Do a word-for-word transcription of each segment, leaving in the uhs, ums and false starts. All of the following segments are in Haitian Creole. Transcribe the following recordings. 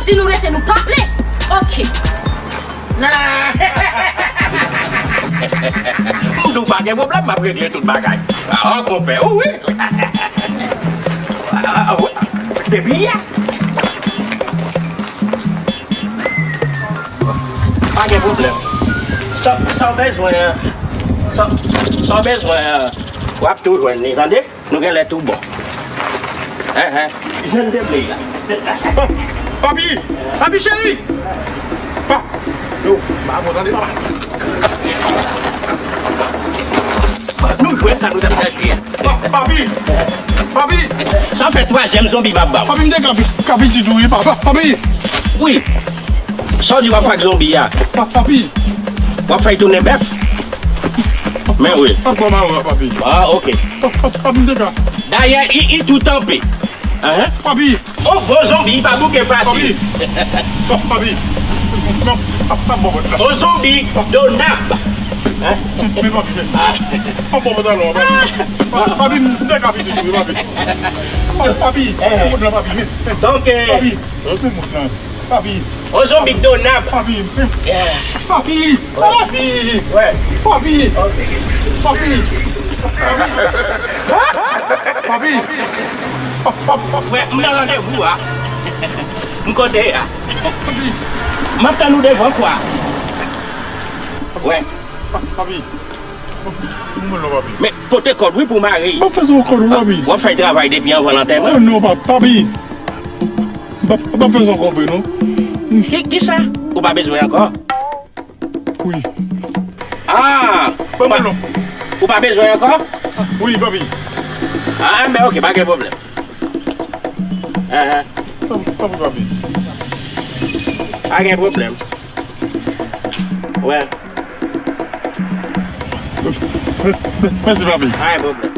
Si nou rete, nou pa vle. Oke. M di w pa gen pwoblèm, m ap regle tout bagay. Ah, konpè, ou wi. Ah, ah, wi. Depi yè. Pa gen pwoblèm. Sa, sa w bezwen an, sa, sa w bezwen an, w ap tou jwenn li, tande? Nou genlè tou bon. Enhen. Jan n te vle la. Papi! Papi cheri! Pa! Yo, pa avè w tande, papa. Nou jwenn sa nou t ap chèche a. Pa, papi! Papi! Sa fè twazyèm zonbi m ap ba w. Papi, m te ka, ka pitit ou wi, papa. Papi! Wi. Sa w di w ap fè ak zonbi a? Pa, papi! W ap fè l tounen bèf? Men wi. Pa pran mawa, papi. Ah, oke. Pa, pa, papi, m te ka. Dayè, i, i tou tanpe. Enhen. Papi! On bon zonbi pa bouke fasil. Papi! Pa, papi! Non, pa, pa bon bòt la. On zonbi donab. Hein? Men papi, men. Pa bon pantalon, papi. Pa, papi, m te ka pitit wi, papi. Pa, papi, eh, men mont lan, papi, men, men. Donk, eh, papi, men mont lan. Papi. On zonbi donab. Papi, men. Eh. Papi! Papi! Wè. Papi! Ok. Papi! Papi! Papi! Wè, m nan randevou a. M kote a. Papi! M ap tann ou devan kwa. Wè. Papi! M mwen non, papi. Men pote kòd wi pou mare. M ap fè se yon kòd wi, papi. W ap fè travay depi anvan lantèman. Oh non, pa, papi. M p ap, m p ap fè sa ankò vre non. Ki, kisa? Ou pa bezwen ankò? Wi. Ah! Ban mwen non. Ou pa bezwen ankò? Wi, papi. Ah, men ok, pa gen pwoblèm. Enhen. Tanpri, tanpri, papi. Pa gen pwoblèm. Wè. Mèsi, papi. Pa gen pwoblèm.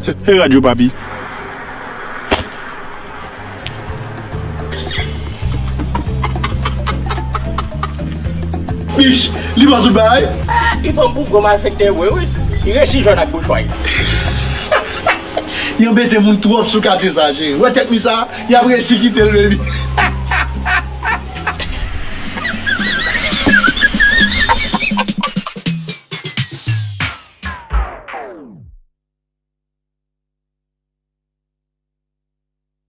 E, e radyo, papi. Bich, li pran tout bagay. Ah, li pran pou gwo malfektè vre, wi. Li resi jwenn ak bouch way. Li anbete moun twòp sou katye sa, cheri. Wè tèt mi sa, li ap resi kite l, baby.